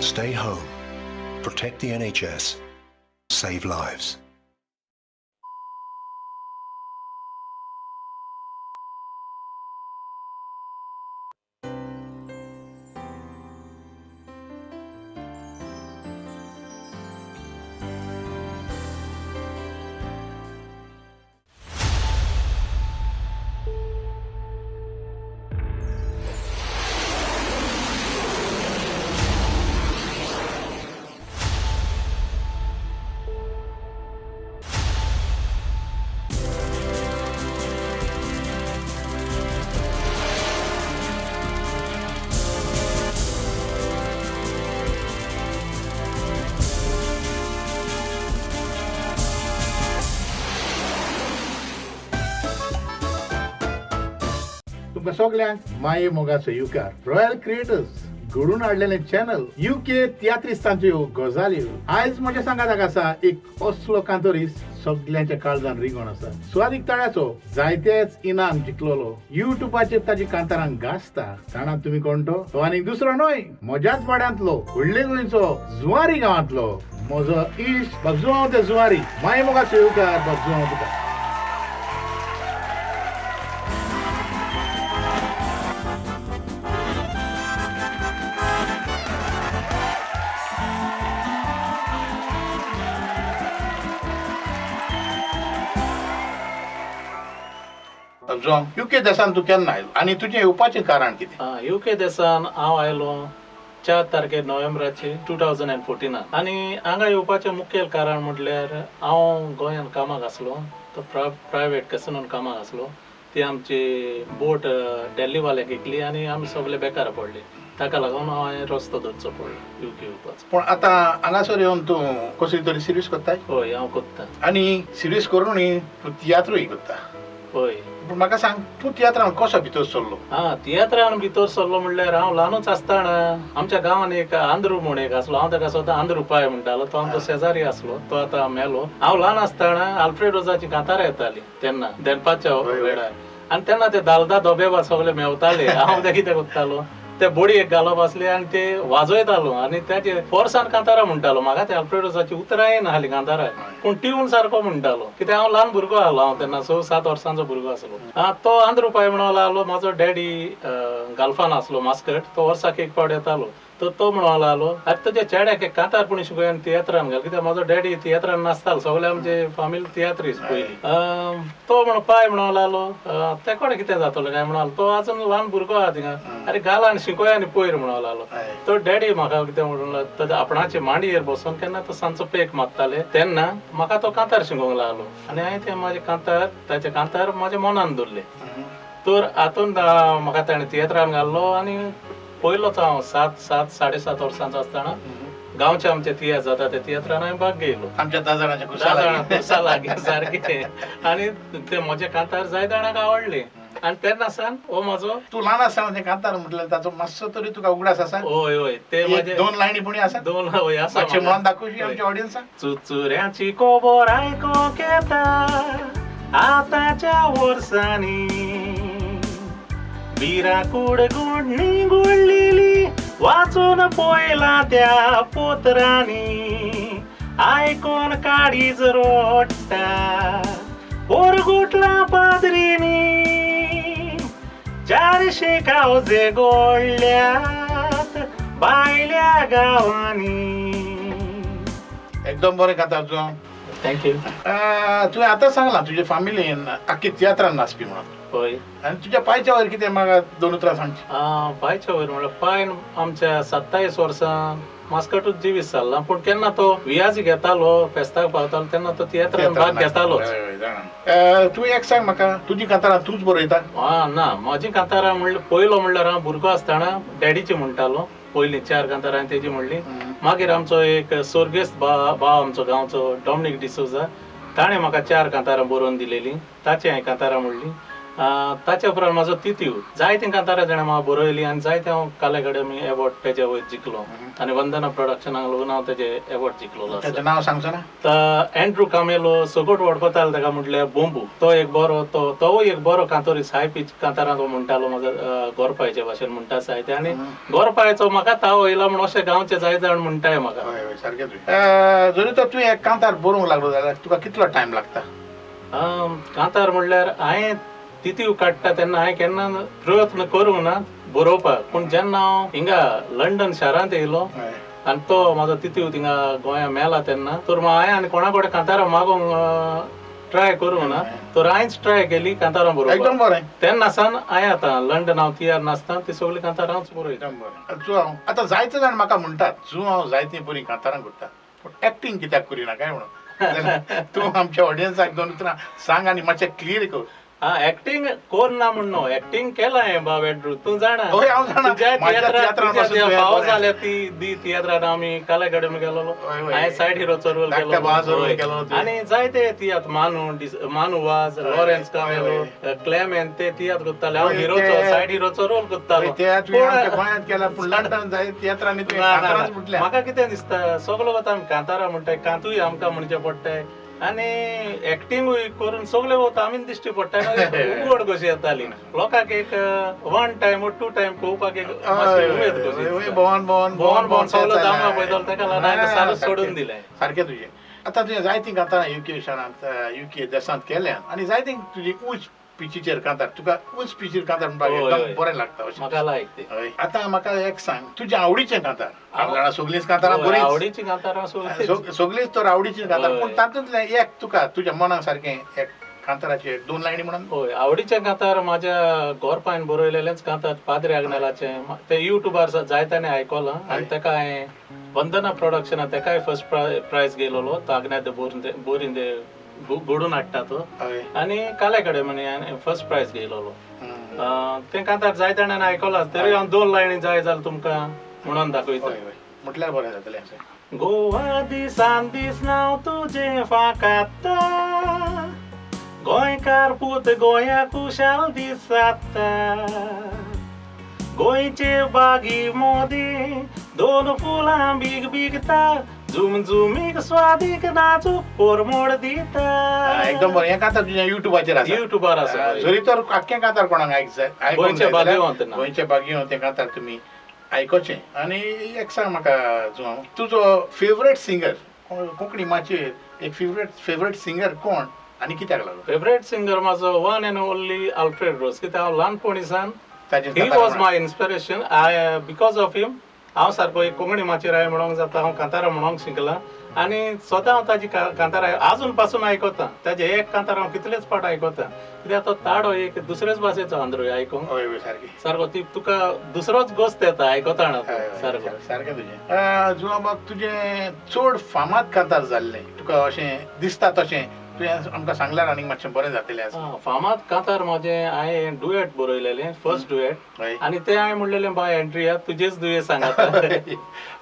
Stay home. Protect the NHS. Save lives. तुमकां सगल्यांक माये मोगाचो येवकार. रॉयल क्रिएटर्स घडून हाडलेलें चॅनल युके तियात्रिस्तांच्यो गजाल्यो. आयज म्हज्या सांगाताक आसा एक असलो कांतोरीस सगल्यांच्या काळजान रिंगण आसा. सुवादीक तळ्याचो जायतेच इनाम जिखलोलो, युट्यूबाचेर ताजी कांतारां गाजता. जाणा तुमी कोण तो? तो आनीक दुसरो न्हय, म्हज्याच वाड्यांतलो, व्हडले गोंयचो, जुवारी गांवांतलो म्हजो इश्ट बाब जुवांव ते जुवारी. माये मोगाचो येवकार बाब जुवांव तुका. युके देशान तूं केन्ना आयलो आनी तुजें येवपाचें कारण कितें? युके देशान हांव आयलो 4 तारखेर नोव्हेंबराचे 2014. आनी हांगा येवपाचें मुखेल कारण म्हटल्यार हांव गोंयान कामाक आसलो, तो प्रायवेट कॅसिनोन कामाक आसलो. ती आमची बोट दिल्लीवाल्यांक विकली आनी आमी सगळे बेकार पडले. ताका लागून हांवें रस्तो धरचो पडलो युके येवपाचो. पूण आतां हांगासर येवन तूं कसली तरी सिरीज करताय? हय, हांव करता. आनी सिरीज करून तूं तियात्रूय करता? हय. पूण म्हाका सांग, तूं तियात्रान कसो भितर सरलो? हा, तियात्रान भितर सरलो म्हणल्यार हांव ल्हानूच आसतना आमच्या गांवान एक आंद्रू म्हूण एक आसलो. हांव ताका सदां आंद्रू पाय म्हणटालो. तो आमचो शेजारी आसलो, तो आतां मेलो. हांव ल्हान आसतना आल्फ्रेडोजाची कांतारां येताली तेन्ना दनपारच्या वेळार, आनी तेन्ना ते दालदा धोबेबा सगळे मेवताले. हांव ते कितें करतालो, ते बोडयेक घालप आसले आनी ते वाजयतालो आनी ताचे फोर्सान कांतारां म्हणटालो. म्हाका ते आल्फ्रेडोजाची उतरां येनासली कांतारां, पूण ट्यून सारको म्हणटालो. कित्याक हांव ल्हान भुरगो आसलो, हांव तेन्ना 6-7 वर्सांचो भुरगो आसलो. तो आंद्रू पाय म्हणून लागलो. म्हजो डॅडी गाल्फान आसलो, मास्कट, तो वर्साक एक फावट येतालो. तर तो म्हणून लागलो, आरे तुज्या चेड्याक एक कांतार पूण शिकय आनी तियात्रान घाल. कित्याक म्हजो डॅडी तियात्रान नासतालो, सगळे आमचे फामिली तियात्रीस पयलीं. तो म्हणून पाय म्हणून लागलो, ते कडेन कितें जातलो काय म्हणून, तो अजून ल्हान भुरगो आहा थिंगा, आरे घाल आनी शिकय आनी पयर म्हणून लागलो. तो डॅडी म्हाका कितें म्हणून ताच्या आपणाचे मांडयेर बसून केन्ना तो सांजचो पेक मारताले तेन्ना म्हाका तो कांतार शिकोवंक लागलो आनी हांवें ते म्हाजे कांतार ताचे कांतार म्हाज्या मनान दवरले. तर हातून म्हाका ताणें तियात्रान घाल्लो आनी पयलोच हांव 7, 7.5 वर्सांचो आसतना गांवचे आमचे तियात्र जाता त्या तियात्रान हांवें भाग घेयलो. आमच्या 10 जाणांच्या कुर्सा लागीं सारकें. आनी ते म्हजे कांतार जाय जाणांक आवडले आनी तेन्ना सावन हो म्हजो. तूं ल्हान आसतना ते कांतार म्हटल्यार ताचो मातसो तरी तुका उगडास आसा? हय हय, ते म्हजे 2 लायनी पुणी आसा? 2 हय आसा. म्हणून दाखोवशी आमच्या ऑडियन्साक. चुचुऱ्याची खबर आयकोंक येता आतांच्या वर्सांनी, बिराकूड गुडणी गुडलेली वाचून पळयलां त्या पोतरांनी, आयकोन काळीज रोडटा पोरगुटलां पाद्रीनी, 400 कावजे गोडल्यात भायल्या गांवांनी. एकदम बरें कांतार तुवें. Thank you. तुवें आतां सांगलां तुजे फामिलीन आख्खी तियात्रान नाचपी म्हणून. हय. आनी तुज्या पायच्या वयर कितें म्हाका 2 उतरां सांगची? पायच्या वयर म्हणल्यार पायन आमच्या 27 वर्सां मास्कटूच जिवीत चल्लां, पूण केन्ना तो वियाज घेतालो, फेस्ताक पावतालो तेन्ना तो तियात्रान भाग घेतालोच. तूं एक सांग म्हाका, तुजी कांतारां तूंच बरयता? हा ना, म्हजी कांतारां म्हणल्यार पयलो म्हणल्यार हांव भुरगो आसतना डॅडीची म्हणटालो. पयलीं 4 कांतारां तेजी म्हणली. मागीर आमचो एक स्वर्गेस्त भाव आमचो गांवचो डॉमनीक डिसोजा, ताणें म्हाका 4 कांतारां बरोवन दिलेलीं, ताची हांवें कांतारां म्हणलीं. ताच्या उपरांत म्हाजो तितीव जायतीं कांतारां तेणें म्हाका बरयलीं आनी जायते हांव काले कडेन मी एवॉर्ड तेजे वयर जिखलो आनी वंदना प्रोडक्शनाक लागून हांव तेजे एवॉर्ड जिखलोलो आसा. ताचें नांव सांगचो ना? तर एंड्रू कामेलो सगट वळखतालो ताका म्हटल्यार बोंबू. तो एक बरो तोवूय एक बरो कांतोरीस, हाय पीच कांतारां तो म्हणटालो म्हाजो गोरपायचे भाशेन म्हणटा जायते. आनी गोरपायचो म्हाका ताव येयला म्हूण अशें गांवचे जायते जाण म्हणटाय म्हाका. हय हय सारकें तुवें. जरी तर तुवें एक कांतार बरोवंक लागलो जाल्यार तुका कितलो टायम लागता? कांतार म्हणल्यार हांवें तितीव काडटा तेन्ना हांवें केन्ना प्रयत्न करूंक ना बरोवपाक, पूण जेन्ना हांव हिंगा लंडन शारांत येयलो आनी तो म्हाजो तितीव थिंगा गोंया मेला तेन्ना तर हांवें आनी कोणा कडेन कांतारां मागूंक ट्राय करूंक ना, तर हांवेंच ट्राय केली कांतारां बरोवपाक. एकदम बरें. तेन्ना सावन हांवें आतां लंडन हांव तियार नासतना ती सगळीं कांतारां हांवच बरयतां. एकदम बरें. जुआंव आतां जायते जाण म्हाका म्हणटात जुआंव जायतीं बरीं कांतारां करता, पूण एक्टींग कित्याक करिना काय म्हणून. तूं आमच्या ऑडियन्साक दोन उतरां सांग आनी मातशें क्लियर कर. हा, एक्टींग कोर ना म्हण न्हू, एक्टींग केलां हांवें बाब एड्रू, तूं जाणा. हय, हांव जाणा. तुज्या म्हाज्या तियात्रान पासून तुवें फावो बरें. जाल्या ती दी तियात्रान आमी काले कडेन गेलोलो, हय, हय. हांवें सायड हिरोचो रोल धाकट्या केलो. भावाचो रोल हय. केलो तुवें. आनी जायते तियात्र, मानू वाज, हय, लॉरेन्स हय, कामेलो, हय. क्लेमेन, ते तियात्र करताले. हांव हय, हिरोचो ते- सायड हिरोचो रोल करतालो. ते तुवें पूण- आमच्या गोंयांत केला, पूण लंडन जाय तियात्रांनी तुवें ना, ना, कांतारांच ना. म्हटल्या. म्हाका कितें दिसता सगलो वता आमी कांतारां म्हणटाय, कांतूय आमकां म्हणचें पडटाय आनी एक्टिंगूय करून सगळे वता आमी दिश्टी पडटा, उगड कशी येताली लोकांक. एक वन टायम टू टायम पळोवपाक एक मातशी उमेद कशी दिसता. भोवन भोवन भोवन भोवन सगलो दामला पळयतालो, ताका लागून हांवें सारकें सोडून दिलें. सारकें तुजें. आतां तुवें जायतीं कांतारां युके शारांत, युके देशांत केल्या आनी जायतीं तुजी उंच पिचीचेर कांतार, तुका उंच पिचीर कांतार म्हणपाक हय, एकदम हय. बरें लागता अशें. म्हाका लायक ते. हय. आतां म्हाका एक सांग, तुजें आवडीचें कांतार. हांव जाणा सगळींच कांतारां हय, बरींच, आवडीचीं कांतारां सगळींच. सगळींच तर आवडीचीं कांतार, हय. पूण तातूंतलें एक तुका तुज्या मनाक सारकें एक कांताराचें एक दोन लायनी म्हणून. हय, आवडीचें कांतार म्हाज्या गोरपायन बरयलेलेंच कांतार पाद्रे आग्नेलाचें, तें युट्यूबार जायत्यांनी आयकलां आनी हय. ताका हांवें वंदना प्रोडक्शना ताकाय फर्स्ट प्रायज गेलोलो. तो आग्नेल बोरीन घडून हाडटा तो हय. आनी काले कडेन म्हणे फर्स्ट प्रायज घेयलोलो. हम्म. तें कांतार जायते जाणांनी आयकलां, तरी हांव दोन लायनी जाय जाल्यार तुमकां म्हणून दाखयता. हय हय, म्हटल्यार बरें जातलें अशें. गोवा दिसान दीस नांव तुजें फांकाता, गोंयकार पूत गोंया खुशाल दिसाता, गोंयचे बागी मोदी दोन फुलां बीग बिगता, झुमझुमीक स्वादीक नाचूक परमोड दिता. एकदम बरें. हें कांतार तुजें युट्यूबाचेर आसा? युट्यूबार आसा. जरी तर आख्खें कांतार कोणाक आयकूंक गोंयचे जाय जाल्यार बागेवंत ना. गोंयचे बागेवंत तें कांतार तुमी आयकोचें. आनी एक सांग म्हाका जुआंव, तुजो फेवरेट सिंगर कोंकणी माचयेर एक फेवरेट सिंगर कोण आनी कित्याक लागून? फेवरेट सिंगर म्हाजो one and only Alfred Rose. कित्याक हांव ल्हानपणी सावन ताजेर he कांतारां वॉज म्हण. My inspiration. I because of him हांव सारको एक कोंकणी माचयेर हांवें म्हणोंक जाता, हांव कांतारां म्हणोंक शिकलां आनी स्वता हांव ताजी कांतारां आजून पासून आयकता. ताजे एक कांतार हांव कितलेच फावट आयकता, कित्याक तो ताडो एक दुसरेच भाशेचो आंद्रो आयकूंक. हय हय सारकें. सारको ती तुका दुसरोच गोश्ट येता आयकतना हय, हय, सारको. सारकें तुजें. जुआंव बाब, तुजें चड फामाद कांतार जाल्लें तुका अशें दिसता तशें तुवें आमकां सांगल्यार आनीक मातशें बरें जातलें आसा. फामाद कांतार म्हाजें हांवें डुएट बरयलेलें, फर्स्ट डुएट. हय. आनी तें हांवें म्हणलेलें, बाय एंड्रिया तुजेच दुयें सांगात,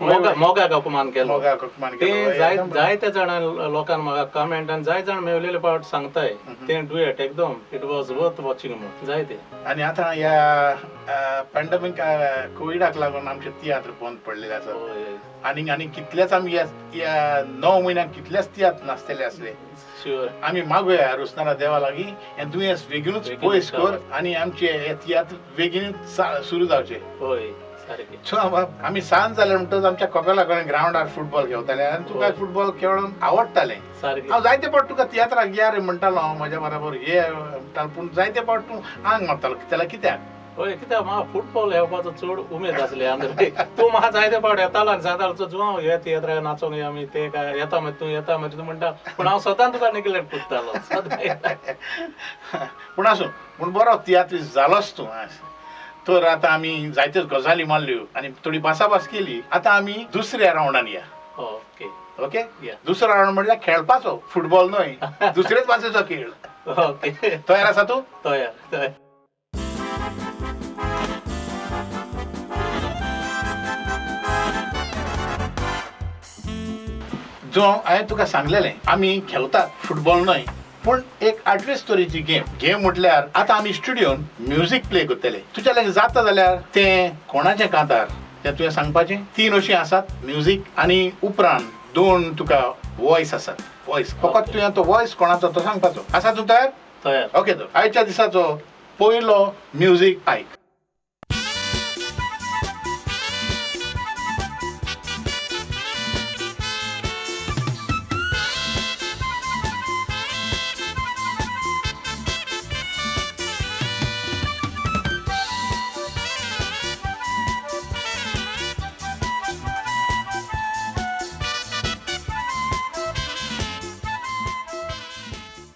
मोगाक अपमान केलो. मोगाक अपमान केलो. ते हय, जाय एकदम बरें. जायते जाणां लोकांक म्हाका कमेंट आनी जाय जाण मेवलेले पावट सांगताय तें डुएट एकदम it was worth watching म्हणून जायते. आनी आतां ह्या पॅन्डमीक कोविडाक लागून आमचे तियात्र बंद पडलेले आसात. हय. आनी आनी कितलेच आमी ह्या 9 म्हयन्याक कितलेच तियात्र नासतले आसले. शुअर. आमी मागुया रोसणारा देवा लागीं हें दुयेंस बेगीनूच बेगीनूच पयस कर जावं. आनी आमचे हे तियात्र बेगीनूच सुरू जावचे. हय सारकें. सो बाब, आमी सान जाले म्हणटकच आमच्या कपेला कडेन ग्रावंडार फुटबॉल खेळटाले आनी तुका हय. फुटबॉल खेळोंक आवडटालें. सारकें. हांव जायते फावट तुका तियात्राक या रे म्हणटालो, हांव म्हज्या बरोबर ये म्हणटालो, पूण जायते फावट तूं आंग मारतालो त्याला कित्याक? हय, कित्याक म्हाका फुटबॉल खेळपाचो चड उमेद आसली आंद्रे. तूं म्हाका जायते फावट येतालो आनी सांगतालो, जुआंव हे तियात्राक नाचोंक या आमी, ते काय येता मरे तूं, येता मरे तूं म्हणटा, पूण हांव सदां तुका निग्लेक्ट करतालो सदां. पूण आसूं, पूण बरो तियात्रीस्त जालोच तूं आज. तर आतां आमी जायत्योच गजाली मारल्यो आनी थोडी भासाभास केली. आतां आमी दुसऱ्या रावंडान या. ओके. ओके. या. दुसरो रावंड म्हणल्यार खेळपाचो, फुटबॉल न्हय, दुसरेच भाशेचो खेळ. ओके. तयार आसा तूं? तयार तयार. जो हांवें तुका सांगलेलें, आमी खेळतात फुटबॉल न्हय, पूण एक आडवेच तरेची गेम. गेम म्हटल्यार आतां आमी स्टुडियोन म्युजीक प्ले करतले. तुज्या लागीं जाता जाल्यार तें कोणाचें कांतार तें तुवें सांगपाचें. तीन अशीं आसात म्युजीक आनी उपरांत दोन तुका वॉयस आसात. वॉयस फकत तुवें तो वॉयस कोणाचो तो सांगपाचो. आसा तूं तयार? तयार. ओके, तर आयच्या दिसाचो पयलो म्युजीक आयक.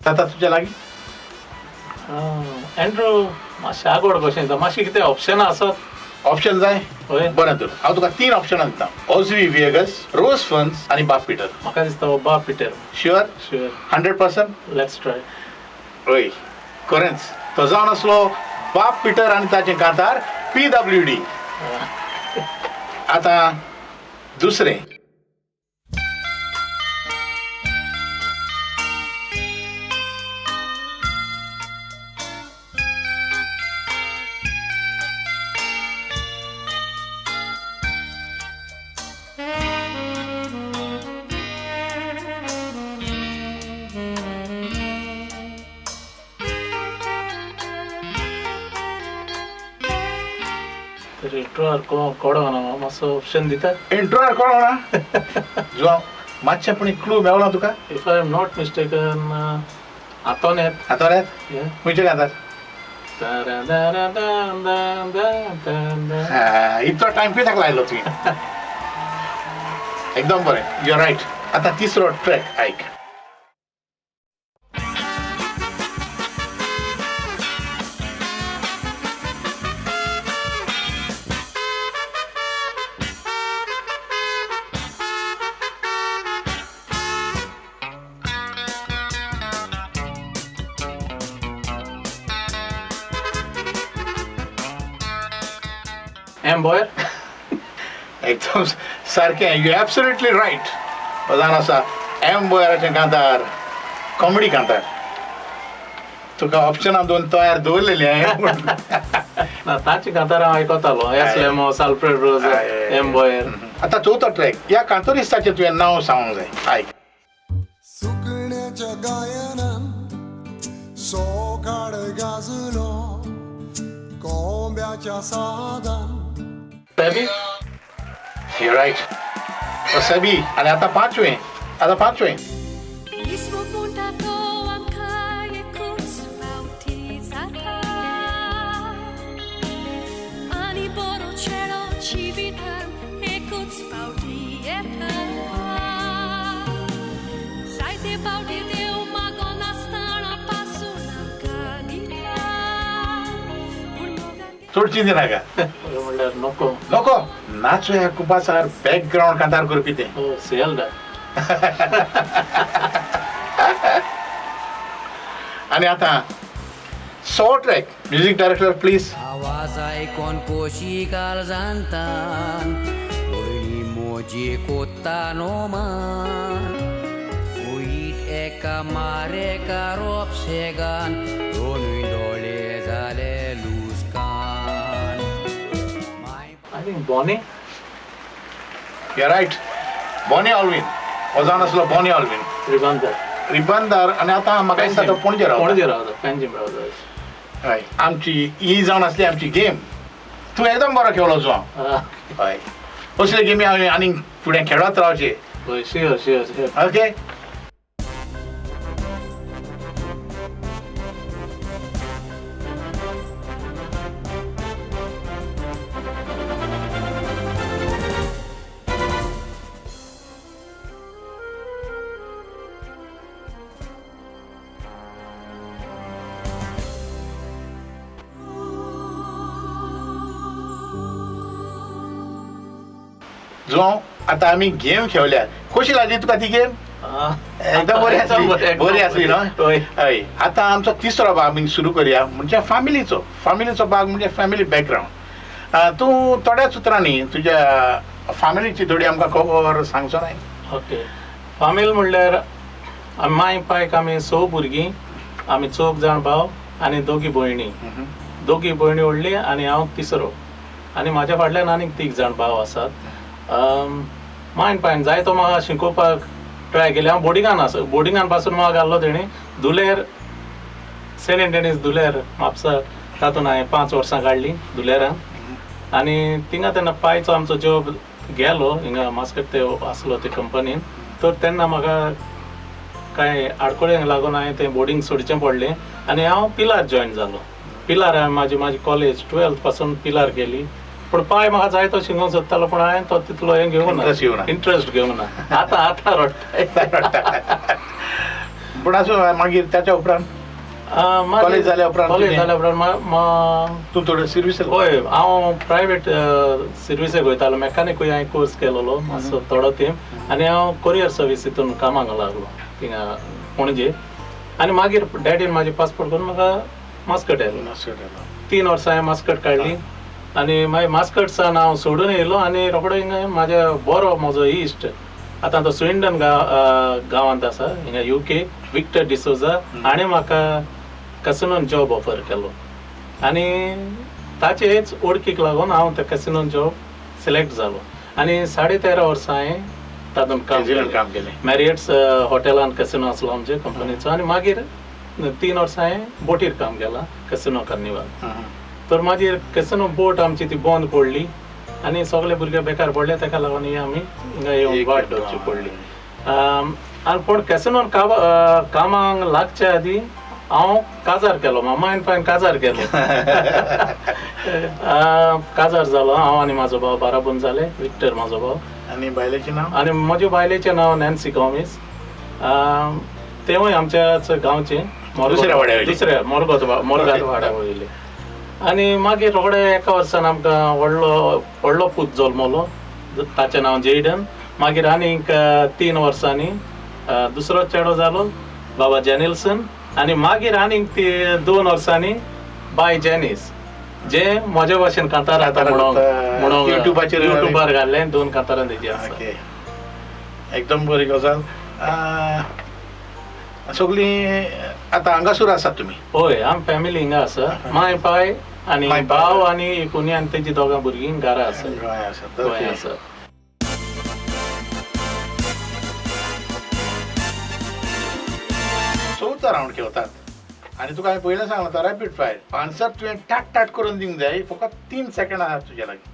जाता तुज्या लागीं? एंड्रू मातशें आगोड कशें दिता. मातशें कितें ऑप्शनां आसत? ऑप्शन जाय? हय. बरें, तर हांव तुका तीन ऑप्शनां दिता. ओजवी विएगस, रोज फन्स आनी बाब पिटर. म्हाका दिसता हो बाब Peter. Sure? Sure. 100%? Let's try. हय, खरेंच तो जावन आसलो बाब पिटर आनी ताचें कांतार PWD. आतां दुसरें. तर इंट्रोआर कोडो ना मातसो ऑप्शन दिता? इंट्रोआर कोण ना जुआंव, मातशें पूण क्लू मेवला तुका? If I am not mistaken, आतोनेत. आतोनेत? खंयचें कांतार? इतलो टायम कित्याक लायलो तुवें? एकदम बरें, you are right. आतां तिसरो ट्रॅक आयक. एम बॉयर. एकदम सारकें, you absolutely right. जावन आसा एम बॉयराचें कांतार, कॉमेडी कांतार. तुका ऑप्शनां दोन तयार दवरलेली हांवें. ना, ताची कांतार हांव आयकतालो. एस लेमोस, आल्फ्रेड रोज, एम बॉयर. आतां चवथो ट्रॅक. ह्या कांतोरिस्ताचें तुवें नांव सांगूंक जाय. आयक. सुकण्याच्या गायनान सोकाड गाजलो, कोंब्याच्या सादान. बेबी. You right, SEBI. आनी आतां पांचवें, आतां पांचवें. Mismo punta to आमकां एकूच फावटी जाता आनी बरो चेडो जिवितान एकूच फावटी येता. जायते फावटी देव मागोनासतना पासून आमकां दिता, पूण मोगान चड चिंती नाका. म्हणल्यार नको. नको नाचो ह्या कुपासार बॅकग्रावंड कांतार करपी तें. हो, सेल. आनी आतां so track. Music director please. आवाज आयकोन कोशी काळजांतान वयली मोजी कोत्ता नोमान वयट एका मारेका रोपशेगान दोनूय दोळे जाले लुस्कान my. I think Bonnie. You right, Bonnie Alvin. हो जावन आसलो बॉनी ऑलवीन. रिबांदर. रिबंदर. आनी आतां म्हाका दिसता तो पणजे रावता. पणजे रावता, पेंजीम रावता. हय, आमची ही जावन आसली आमची गेम. तूं एकदम बरो खेळ्ळो जुआंव. हय, असले गेमी हांवें आनीक फुडें खेळत रावचे. हय, sure sure sure. Okay, Joao, आतां आमी गेम खेळल्या. कशी लागली तुका ती गेम? एकदम बरी आसली, बरी आसली न्हय? हय. हय. आतां आमचो तिसरो भाग आमी सुरू करया, म्हणजे फामिलीचो. फामिलीचो भाग म्हणजे फॅमिली बॅकग्रावंड. तूं थोड्याच उतरांनी तुज्या फामिलीची थोडी आमकां खबर सांगचो नाय? ओके, फामील म्हणल्यार आमी माय पायक आमी 6 भुरगीं, आमी 4 जाण भाव आनी 2 भयणी. 2 भयणी व्हडली आनी हांव तिसरो, आनी म्हाज्या फाटल्यान आनीक 3 जाण भाव आसात. मायन पायन जायतो म्हाका शिकोवपाक ट्राय केली. हांव बोर्डिंगान आसा, बोर्डिंगान पासून म्हाका घाल्लो तेणी धुलेर, सेंट एंटनीज धुलेर म्हापसा, तातूंत हांवें 5 वर्सां काडलीं धुलेरान. आनी थिंगा तेन्ना पायचो आमचो जॉब गेलो हिंगा मास्कट ते आसलो ते कंपनीन, तर तेन्ना म्हाका कांय आडखळ्यांक लागून हांवें तें बोर्डींग सोडचें पडलें आनी हांव पिलार जॉयन जालो. पिलार हांवें म्हाजी म्हाजी कॉलेज 12th पासून पिलार केली. पूण पाय म्हाका जायतो शिकोवंक सोदतालो, पूण हांवें तो तितलो हें घेवंक ना, इंट्रस्ट घेवंक ना. आतां आतां रडटा. पूण आसूं, मागीर ताच्या उपरांत कॉलेज जाल्या उपरांत, कॉलेज जाल्या उपरांत तूं थोडो सर्वीस? हय, हांव प्रायवेट सर्विसेक वयतालो. मेकानिकूय हांवें कोर्स केलेलो मातसो थोडो तेंप, आनी हांव कोरियर सर्वीस हितून कामाक लागलो थिंगा पणजे. आनी मागीर डॅडीन म्हाजे पासपोर्ट करून म्हाका मास्कट आयलो. 3 वर्सां हांवें मास्कट काडली आनी मागीर मास्कट सान हांव सोडून येयलो आनी रोखडो हिंगा म्हाज्या बरो म्हजो इश्ट आतां तो स्विंडन गांवांत आसा हिंगा UK, Victor D'Souza, हाणें म्हाका कसिनोन जॉब ऑफर केलो आनी ताचेच ओळखीक लागून हांव त्या कसिनोन जॉब सिलेक्ट जालो आनी 13.5 वर्सां हांवें तातूंत काम केलें. मॅरियट्स हॉटेलान कसिनो आसलो आमचे कंपनीचो, आनी मागीर 3 वर्सां हांवें बोटीर काम केलां कसिनो कार्निवाल. तर मागीर कसिनो बोट आमची ती बंद पडली आनी सगळे भुरगे बेकार पडले, ताका लागून ही आमी हिंगा येवन वाट धरची पडली. आनी पूण कसिनोन कामाक लागचे आदीं हांव काजार केलो, मामायन पायन काजार केलो. काजार जालो हांव आनी म्हाजो भाव बाराबोन जाले, विक्टर म्हाजो भाव. आनी बायलेचें नांव? आनी म्हज्या बायलेचें नांव नॅन्सी गॉमीस. तेवूय आमच्याच गांवचें, दुसऱ्या मोरगोत मोरगाद वाड्या वयले. आनी मागीर रोखडे एका वर्सान आमकां व्हडलो व्हडलो पूत जल्मलो, ताचें नांव जेडन. मागीर आनीक 3 वर्सांनी दुसरो चेडो जालो, बाबा जेनिल्सन. आनी मागीर आनीक ती 2 वर्सांनी बाय जेनीस, जे म्हज्या भाशेन कांतार आतां म्हणून युट्यूबाचेर युट्यूबार घाल्लें, 2 कांतारां तेजी आसा. एकदम बरी गजाल. सगळीं आतां हांगासर आसात तुमी? हय, आम फॅमिली हिंगा आसा, माय पाय आनी भाव आनी एकुनी आनी तेजी 2 भुरगीं घरा आसा, गोंय आसा. चवथो रावंड खेळतात आनी तुका हांवें पयलें सांगलां तो रॅपीड फायर. आन्सर तुवें टाट टाट करून दिवंक जाय, फकत 3 सेकंड आसा तुज्या लागीं.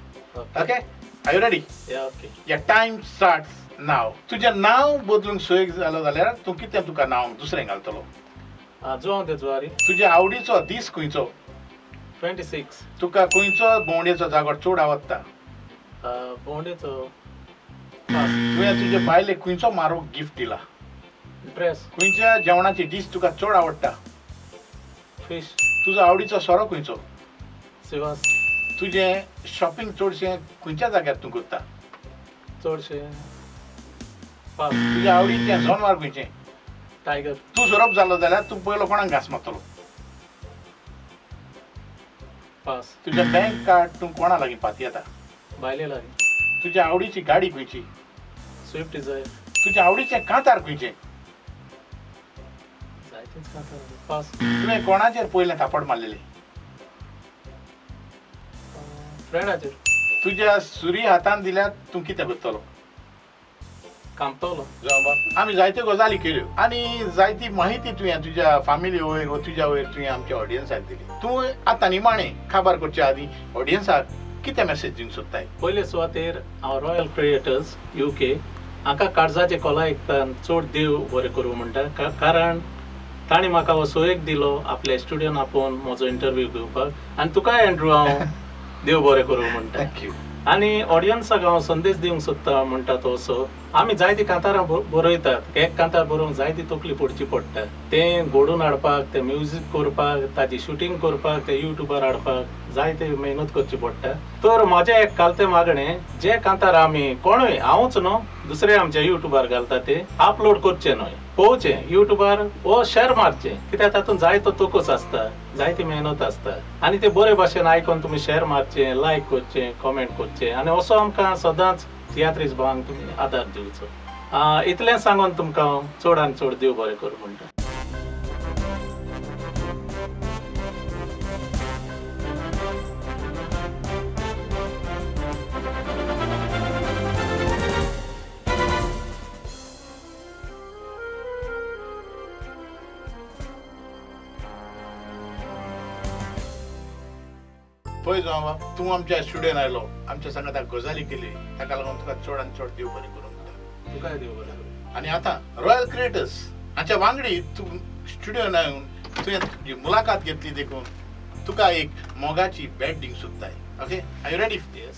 Okay, are you ready? Okay. Your time starts now. तुजें नांव बदलूंक सोय जालो जाल्यार तूं कितें तुका नांव दुसरें घालतलो? जुआंव दे जुआरी. तुज्या आवडीचो दीस खंयचो? 26. तुका खंयचो भोंवडेचो जागो चड आवडटा? भोंवडेचो. तुवें तुजे बायलेक खंयचो म्हारग गिफ्ट दिला? ड्रेस. खंयच्या जेवणाची डीश तुका चड आवडटा? फिश. तुजो आवडीचो सोरो खंयचो? सिवास. तुजें शॉपिंग चडशें खंयच्या जाग्यार तूं करता? चडशें. तुज्या आवडीचें जनावर खंयचें? टायगर. तूं सोरोप जालो जाल्यार तूं पयलो कोणाक घांस मारतलो? पास. तुजें बँक कार्ड तूं कोणा लागीं पातयेता? बायले लागीं. तुज्या आवडीची गाडी खंयची? Swift Dzire. तुज्या आवडीचें कांतार खंयचें? जायतेच कांतार. पास. तुवें कोणाचेर पयलें थापड मारलेलें? फ्रेंडाचेर. तुज्या सुरी हातान दिल्यार तूं कितें करतलो? कामतलो. आमी जायत्यो गजाली केल्यो आनी जायती माहिती तुवें तुज्या फामिली वयर वा तुज्या वयर तुवें आमच्या ऑडियन्साक दिली. तूं आतां निमाणें काबार करचे आदीं ऑडियन्साक कितें मॅसेज दिवंक सोदताय? पयले सुवातेर हांव रॉयल क्रिएटर्स UK हांकां काळजाचे कोला एकतान चड देव बरें करूं म्हणटा, कारण तांणी म्हाका हो सोयेक दिलो आपल्या स्टुडियोन आपोवन म्हजो इंटरव्यू घेवपाक. आनी तुकाय एंड्रू हांव देव बरें करूं म्हणटा. Thank you. आनी ऑडियन्साक हांव संदेश दिवंक सोदता म्हणटा तो असो, आमी जायतीं कांतारां बरयतात, एक कांतार बरोवंक जायती तकली पडची पडटा, तें घडोवन हाडपाक, तें म्युजीक करपाक, ताजी शुटींग करपाक, तें युट्यूबार हाडपाक जायते मेहनत करची पडटा. तर म्हजें एक कालतें मागणें, जे कांतार आमी कोणूय, हांवूच न्हू, दुसरे आमच्या युट्यूबार घालता ते अपलोड करचे न्हय, पळोवचें युट्यूबार वो शेर मारचें, कित्याक तातूंत जायतो तोकोस आसता, जायती मेहनत आसता आनी ते बरे भाशेन आयकोन तुमी शेर मारचें, लायक करचें, कॉमेंट करचें आनी असो आमकां सदांच तियात्रीस भावांक तुमी आदार दिवचो. इतलें सांगून तुमकां हांव चड आनी चड देव बरें करूं म्हणटा. पळय जावं बाब, तूं आमच्या स्टुडियोन आयलो, आमच्या सांगाता गजाली केली, ताका लागून तुका चड आनी चड देव बरें करूं म्हणटा. तुकाय देव बरें करूं. आनी आतां रॉयल क्रिएटर्स हाच्या वांगडी तूं स्टुडियोन येवन तुवें तुजी मुलाखत घेतली देखून तुका एक मोगाची भेट दिवंक सोदताय. Okay, are you ready? Yes.